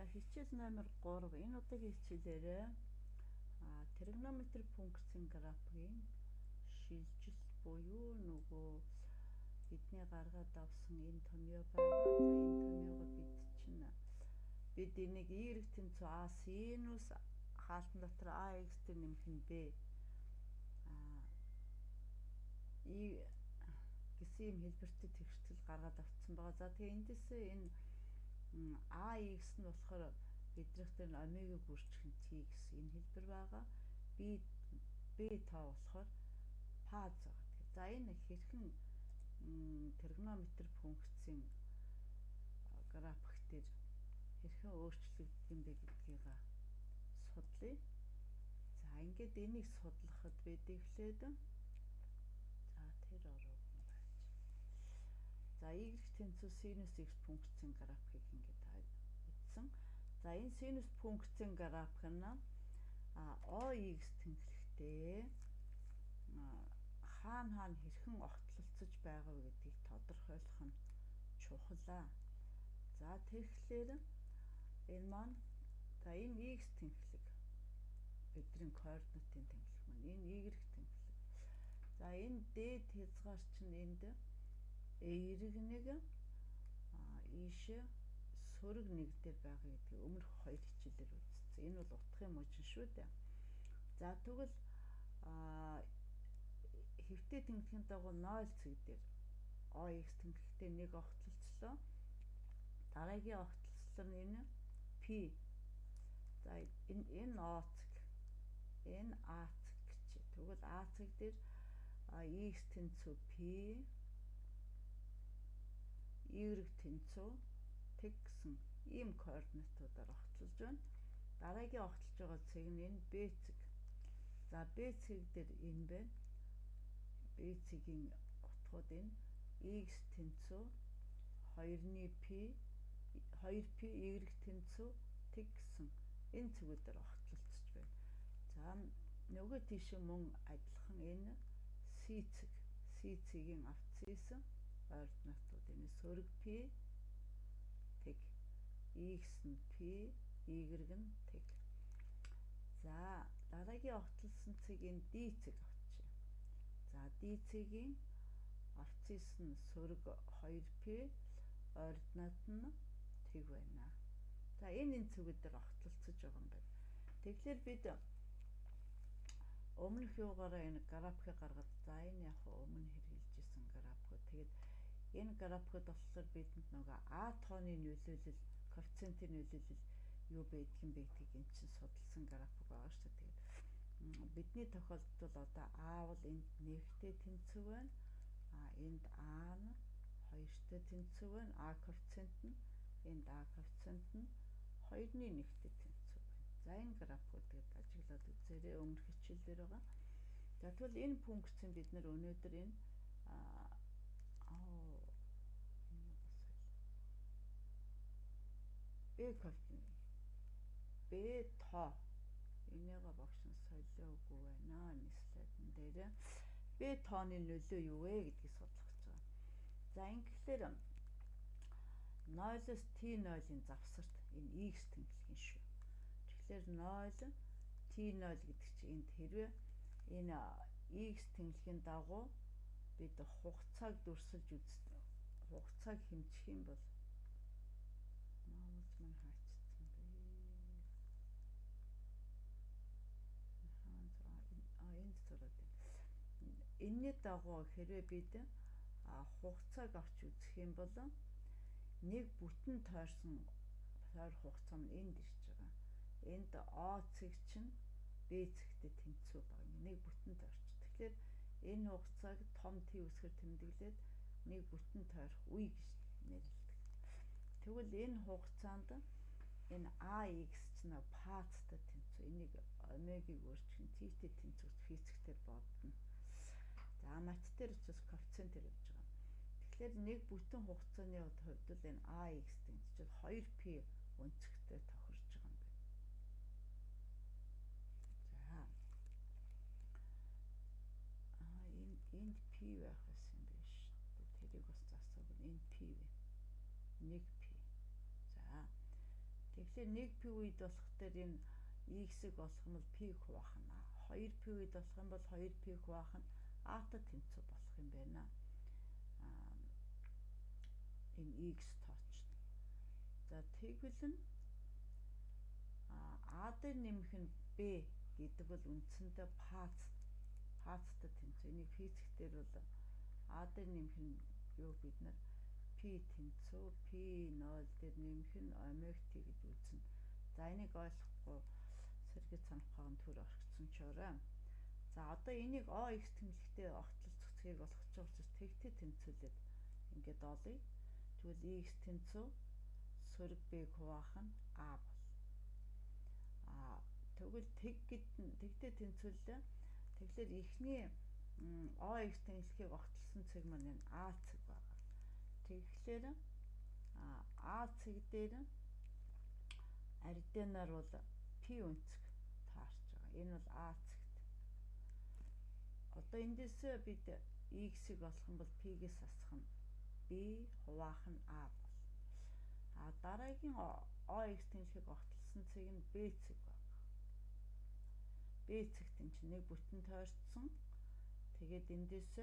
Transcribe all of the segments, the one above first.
За, хичээл номер 3. Энэ удаагийн хичээлээр тригонометр функцийн графикийн шилжилт буюу нөгөө бидний гаргаад авсан энэ томьёо байгаа. За, энэ томьёогоо бид чинь бид энийг y тэнцүү a синус хаалтан дотор ax дээр нэмэх нь b и гэсэн юм хэлбэртэй тэгштэл гаргаад авсан байгаа. За, тэгээ эндээсээ энэ ax нь болохоор биднийх дээр омега гүрчих нь t гэсэн энэ хэлбэр байгаа. B b тоо болохоор фаз байгаа. За, энэ хэрхэн тригонометр функцийн график дээр хэрхэн өөрчлөгддөг юм бэ гэдгийг судлая. За, ингээд энийг судлахад бид эхлээд за тэр ороогүй байж. За, y тэнцүү синус x функцийн графикийг ингээд үзсэн. За, энэ синус функцийн график нь OX тэнхлэгтэй хаана хаана хэрхэн огтлолцож байгаа вэ гэдгийг тодорхойлох нь чухал. За, тэгэхээр энэ маань за энэ x тэнхлэг бидний координатын тэнхлэг маань, энэ y тэнхлэг. За, энэ дээд хязгаар чинь энд эерэг нэг, ийшээ сөрөг нэг дээр байгаа гэдгийг өмнөх хоёр хичээлээр үзсэн. Энэ бол утгын мужин шүү дээ. За, тэгвэл хэвтэй тэнхлэгийн дагуу 0 цэг дээр OX тэнхлэгтэй нэг огтлолцлоо. Дараагийн огтлолцлоо нь энэ P. За, энэ O цэг, энэ A цэг гэж. Тэгвэл A цэг дээр X тэнцүү P, Y тэнцүү тэг гэсэн ийм координатуудаар огтлож байна. Дараагийн огтлож байгаа цэг нь энэ B цэг. За, B цэг дээр энэ байна. B цэгийн утгууд энэ X тэнцүү 2-ны P, 2P, Y тэнцүү тэг гэсэн энэ цэгүүдээр огтлолцож байна. За, нөгөө тийшээ мөн адилхан энэ C цэг, C цэгийн абсцисс координатууд энэ сөрөг P тэг, X нь P, Y нь тэг. За, дараагийн огтлсон цэг энэ D цэг авчи. За, D цэгийн абсцисс нь сөрөг 2P, ординат нь тэг байна. За, энэ цэгүүд дээр огтлолцож байгаа юм байна. Тэгэхээр бид өмнөх юугаараа энэ графикийг гаргаад, за энэ яг өмнө хэрэглэж исэн график. Тэгээд энэ графикод болохоор бидэнд нөгөө А тооны нөлөөлөл, коэффициентийн нөлөөлөл юу байдг юм бэ гэдгийг эн чинь судалсан график байгаа шүү дээ. Тэгээд бидний тохиолдолд одоо А бол энд нэгтэй тэнцүү байна. А энд А нь хоёртой тэнцүү байна. А коэффициент нь энд А коэффициент нь 2-ны нэгтэй тэнцүү байна. За, энэ графикууд тэгээд ажиглаад үзээрэй, өмнөх хичээл дээр байгаа. За, тэгвэл энэ функцийн бид нар өнөөдөр энэ B коэффициент B тоо энийгээ багш нь солиогүй байна. Энэ слайдн дээр B тооны нөлөө юу вэ гэдгийг судлах гэж байгаа. За, ингэхлээр 0-оос T0-ын завсарт энэ X тэнхлэг шүү. Тэгэхээр 0 T0 гэдэг чинь энд хэрвээ энэ X тэнхлэгийн дагуу бид хугацааг дүрсэлж үздэг, хугацааг хэмжих юм бол маус маань хаачсан бэ? Энд зураад байна. Энэний дагуу хэрвээ бид хугацааг авч үзэх юм бол нэг бүтэн тойрсон тойр хугацаа нь энд ирж байгаа. Энд О цэг чинь Б цэгтэй тэнцүү байгаа. Нэг бүтэн тойрч. Тэгэхээр энэ хугацааг том Т үсгээр тэмдэглээд нэг бүтэн тойрох үе гэж нэрлэдэг. Тэгвэл энэ хугацаанд энэ AX чинь пацтай тэнцүү. Энийг омегийг өөрчлөн T-тэй тэнцүү физиктээр бодно. За, мат дээр учраас коэффициентээр явж байгаа. Тэгэхээр нэг бүтэн хугацааны хувьд л энэ AX тэнцвэл 2P өнцөгтэй тохирж байгаа юм байна. За. Энэ энд P байх байсан юм биш. Тэрийг бас засаагүй. Энд P вэ. 1P. За. Тэгэхээр 1 p үед болох дээр энэ x-ийг олох юм бол p хуваах нь a. 2 p үед болох юм бол 2 p хуваах нь a-та тэнцүү болох юм байна. Энэ x тооч. За, тэгвэл нь а дээр нэмэх нь b гэдэг бол үндсэндээ фазтай тэнцүү. Энийг физик дээр бол а дээр нэмэх нь юу, бид нар p тэнцүү p0 дээр нэмэх нь омега t гэж үзнэ. За, энийг ойлгохгүй сэргэц санах төр орхисон ч орой. За, одоо энийг OX тэнхлэгтэй огтлолцох цэгийг олох гэж байгаа учраас тэгтээ тэнцвүүлээд ингээд олъё. Тэгвэл x тэнцүү сөрөг b хуваах нь a бол. А тэгвэл тэг гэд тэгтээ тэнцвүүллээ. Тэгэхээр эхний OX тэнхлэгийг огтлсон цэг маань энэ A цэг байгаа. Тэгэхээр А цэг дээр арденаар бол P өнцөг таарч байгаа. Энэ бол А цэгт. Одоо эндээс бид x-ийг олох юм бол p-гээс асах нь b хуваах нь a бол. А дараагийн OX тэнхлэгийг огтлсон цэг нь b цэг байна. B цэгт энэ чинь нэг бүтэн тойрцсон. Тэгээд эндээс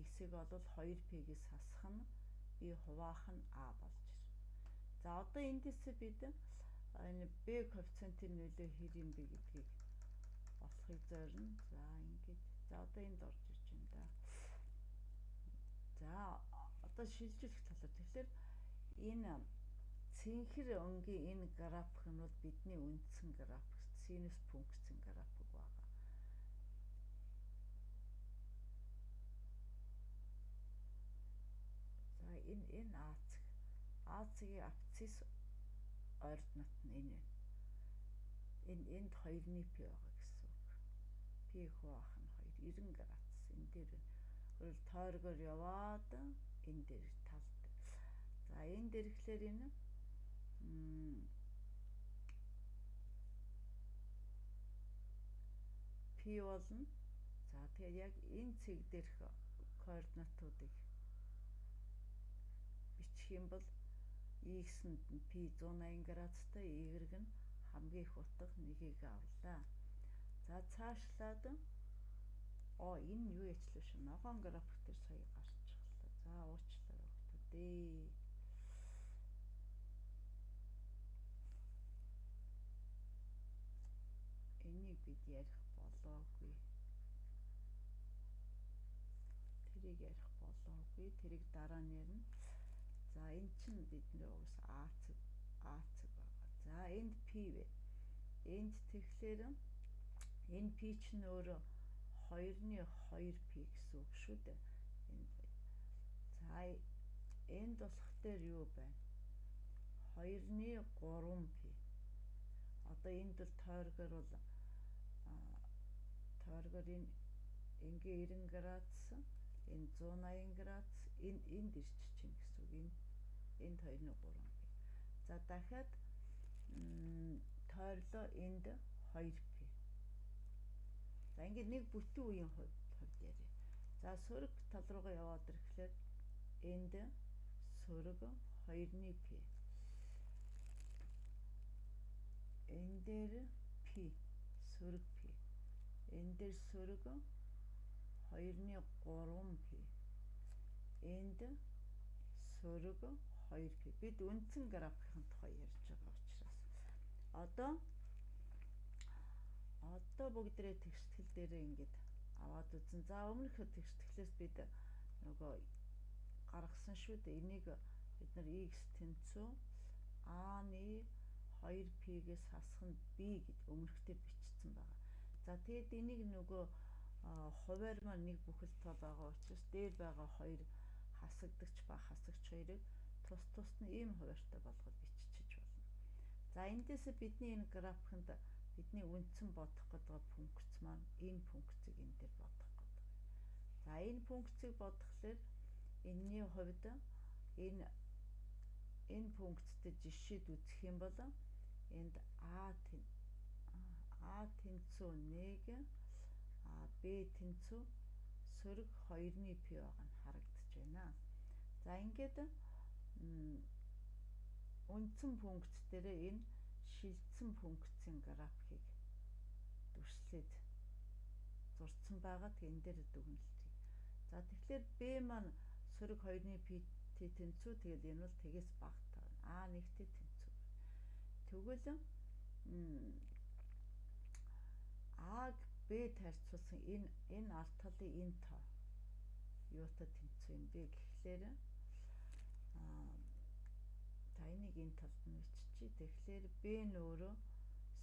x-ийг олвол 2p-гээс хасах нь b хуваах нь a болж ирнэ. За, одоо эндээс бид энэ b коэффициентийн нөлөө хэр юм бэ гэдгийг олохыг зорино. За, ингээд, за, одоо энд орж ирж байна да. За, одоо шилжүүлэх талаар. Тэгэхээр энэ цэнхэр өнгийн энэ график нь бол бидний үндсэн график, синус функцийн график байна. За, энэ А цэг. А цэгийн абсцисс ординат нь энэ байна. Энэ энд 2-ны p байгаа гэсэн үг. P хуваах нь 2 90 градус энэ дээр байна. Өөрөлд тойргоор яваад энэ дээр талд. За, энэ дээр ирэхлээр энэ P болно. За, тэгэхээр яг энэ цэг дээрх координатуудыг бичих юм бол x-нд нь P 180 градустай, y нь хамгийн их утга нэгийг авлаа. За, цаашлаад энэ юу ячлаа шүү. Ногоон график дээр сая гарчихлаа. За, уучлаарай хүмүүдээ. Энийг бид ярих болоогүй. Тэрийг ярих болоогүй. Тэрийг дараа нь ярина. За, энэ чинь бидний угс А цэг, А цэг байгаа. За, энд P вэ. Энд тэгэхээр энэ P чинь өөрөө 2-ны 2P гэсэн үг шүү дээ. Энд. За, энд болох дээр юу байна? 2-ны 3P. Одоо энд бол тойргоор бол тойргоор энэ ингээ 90 градус, энэ 180 градус, энэ энд ирчих чинь гэсэн үг. Энэ энд 2-ны 3P. За, дахиад тойрлоо, энд 2P. За, ингээд нэг бүтэн үеийн хувьд ярья. За, сөрөг тал руугаа яваад ирэхлээр энд сөрөг 2-ны P. Энэ дээр P, сөрөг P. Энэ дээр сөрөг 2-ны 3P. Энд сөрөг 2P. Бид үндсэн графикийн тухай ярьж байгаа учраас одоо бүгдээрээ тэгштгэл дээрээ ингээд аваад үзэн. За, өмнөх тэгштгэлээс бид нөгөө гаргасан шүү дээ. Энийг бид нар x тэнцүү a-ны 2p-гээс хасах нь b гэж өмнөх дээр бичсэн байгаа. За, тэгэд энийг нөгөө хуваар маань нэг бүхэл тоо байгаа учраас дээр байгаа хоёр хасагдагч ба хасагч хоёрыг тус тусд нь ийм хуваартай болгоод биччихэж болно. За, эндээс бидний энэ графиканд бидний үндсэн бодох гэдэг функц маань энэ функцийг энэ дээр бодох гэдэг. За, энэ функцийг бодохлоор энэний хувьд энэ функцтэй жишээд үзэх юм бол энд а тэнцүү 1, а б тэнцүү сөрөг 2-ны p байгаа нь харагдаж байна. За, ингээд Үндсэн функц дээрээ энэ шилжсэн функцийн графикийг дүрслээд зурцсан байгаа. Тэгээ энэ дээр дүгнэлт хий. За тэгэхээр B маань сөрөг 2-ны п тэнцүү, тэгэл энэ бол тэгээс багатай байна. А нэгтэй тэнцүү. Тэгвэл А-г Б-д харьцуулсан энэ ард талын энэ тоо юутай тэнцүү юм бэ гэхлээр за энийг энэ талд нь биччихье. Тэгэхээр B нь өөрөө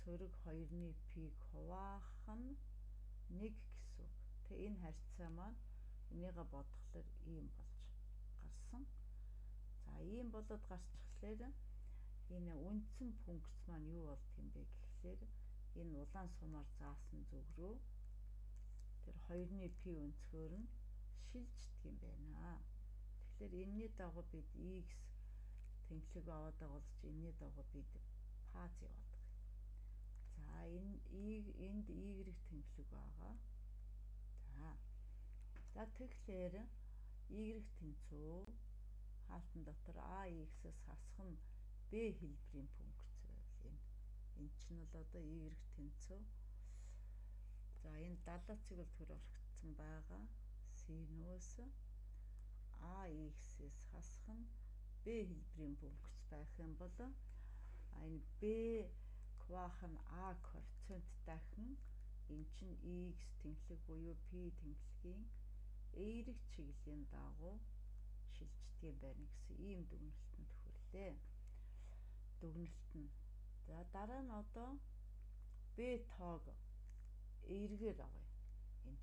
сөрөг 2-ны п-г хуваах нь 1 гэсэн үг. Тэгээ энэ харьцаа маань энийгээ бодглохлоор ийм болж гарсан. За ийм болоод гарчихлаар энэ үндсэн функц маань юу болдго юм бэ гэхлээр энэ улаан сумаар заасан зүг рүү тэр 2-ны п өнцгөр нь шилждэг юм байна. Тэгэхээр энэний дагуу бид x тэнхлэг аваад байгаа болж энэний дагуу бид фаз яваад байгаа. За энэ энд y тэнхлэг байгаа. За тэгэхээр y тэнцүү хаалтан дотор ax-ээс хасах нь b хэлбэрийн функц байвал энэ. Энэ чинь бол одоо y тэнцүү. За энэ далаа цэг бол төр орхигдсон байгаа. Синус ax-ээс хасах нь b хэлбэрийн функц байх юм бол энэ b хуваах нь a коэффициент дахин энэ чинь x тэнхлэг буюу p тэнхлэгийн эерэг чиглэлийн дагуу шилждэг юм байна гэсэн ийм дүгнэлтэнд хүрлээ. Дүгнэлт нь. За дараа нь одоо B тоог эергээр авъя. Энэ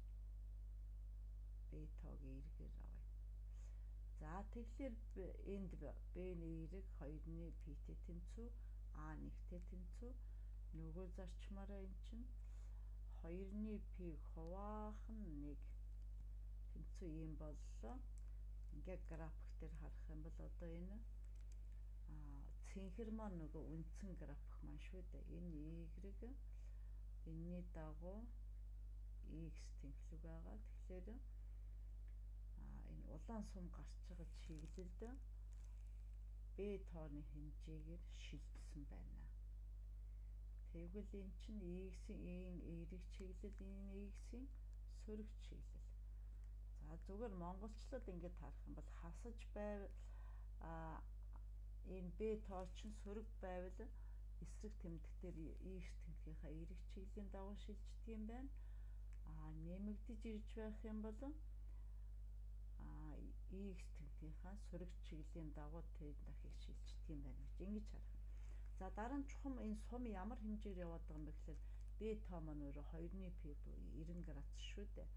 B тоог эергээр авъя. За тэгэхээр энд B нь эерэг 2-ны п-тэй тэнцүү, А нэгтэй тэнцүү. Нөгөө зарчмаараа эн чинь 2-ны п хуваах нь 1 тэнцүү ийм боллоо. Ингээ график дээр харах юм бол одоо энэ цэнхэр маань нөгөө үндсэн график маань шүү дээ. Энэ y энэний дагуу x тэнхлэг байгаа. Тэгэхээр энэ улаан сум гарч байгаа чиглэлд B тооны хэмжээгээр шилжсэн байна. Тэгвэл энэ чинь x-ийн эерэг чиглэл, энэ x-ийн сөрөг чиглэл. За зүгээр монголчлоод ингээд харах юм бол хасаж байв энэ B тоо чинь сөрөг байвал эсрэг тэмдэг дээр x тэнхлэгийнхаа эерэг чиглэлийн дагуу шилждэг юм байна. Нэмэгдэж ирж байх юм бол x тэнхлэгийнхаа сөрөг чиглэлийн дагуу тэр дахийг шилждэг юм байна гэж ингэж харах. За дараа нь чухам энэ сум ямар хэмжээгээр яваад байгаа юм бэ гэхээр B тоо маань өөрөө 2-ны p буюу 90 градус шүү дээ.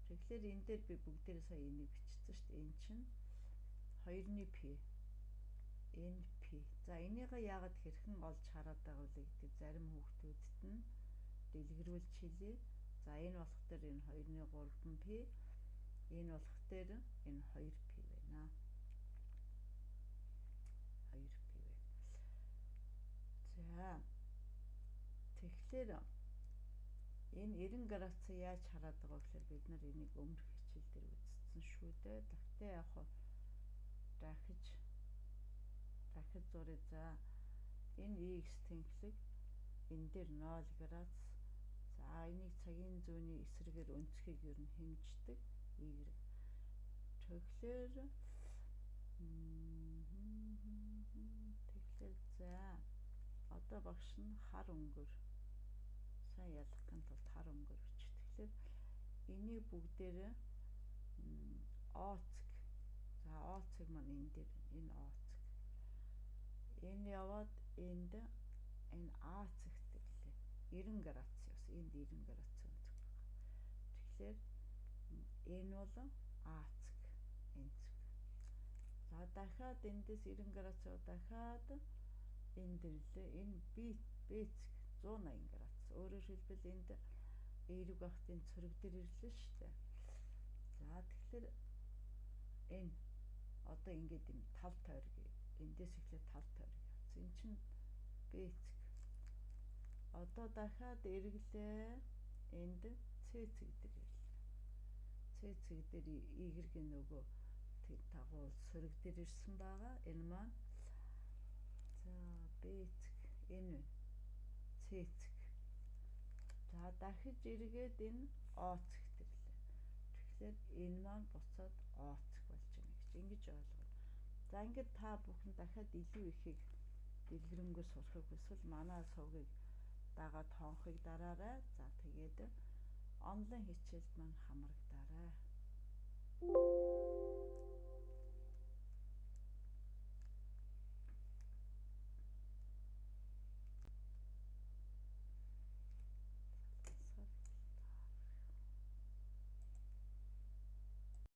Тэгэхээр энэ дээр би бүгдээрээ сая энийг бичсэн шүү дээ. Энэ чинь 2-ны p энэ p. За энийгээ яагаад хэрхэн олж хараад байгаа вэ гэдэг зарим хүүхдүүдэд нь дэлгэрүүлж хэлье. За энэ болох дээр энэ 2-ны 3 p, энэ болох дээр энэ 2 p байна. 2 p байна. За тэгэхээр энэ 90 градусыг яаж хараад байгаа гэхээр бид нар энийг өмнөх хичээл дээр үзсэн шүү дээ. Тэгтээ яг хаа дахиж зуръя. За энэ x тэнхлэг энэ дээр 0 градус. За энийг цагийн зүүнний эсрэгээр өнцгийг ер нь хэмждэг y. Тэгэхээр за одоо багш нь хар өнгөөр сайн ялгахын тулд хар өнгөөр бичих. Тэгэхээр энийг бүгдээрээ О цэг. За О цэг маань энэ дээр энэ О цэг. Энэ яваад энд энэ А цэгт ирлээ. 90 градус явсан. Энд 90 градус өнцөг байгаа. Тэгэхээр энэ бол А цэг. Энэ цэг. За дахиад эндээс 90 градус дахиад энд ирлээ. Энэ Б цэг 180 градус. Өөрөөр хэлбэл энд эерэг багтын цөрөг дээр ирлээ шүү дээ. За тэгэхээр энэ одоо ингээд юм тал тойрог эндээс эхлээд тал тойрог явсан. Энэ чинь Б цэг. Одоо дахиад эргэлээ энд С цэг дээр ирлээ. С цэг дээр Y-ийн нөгөө дагуу сөрөг дээр ирсэн байгаа. Энэ маань за B цэг энэ байна. С цэг. За, дахиж эргээд энэ О цэгт ирлээ. Тэгэхээр энэ маань буцаад О цэг болж байна гэж ингэж ойлгоно. За, ингээд та бүхэн дахиад илүү ихийг дэлгэрэнгүй сурахыг хүсвэл манай сувгийг дагаад хонхыг дараарай. За, тэгээд онлайн хичээлд маань хамрагдаарай.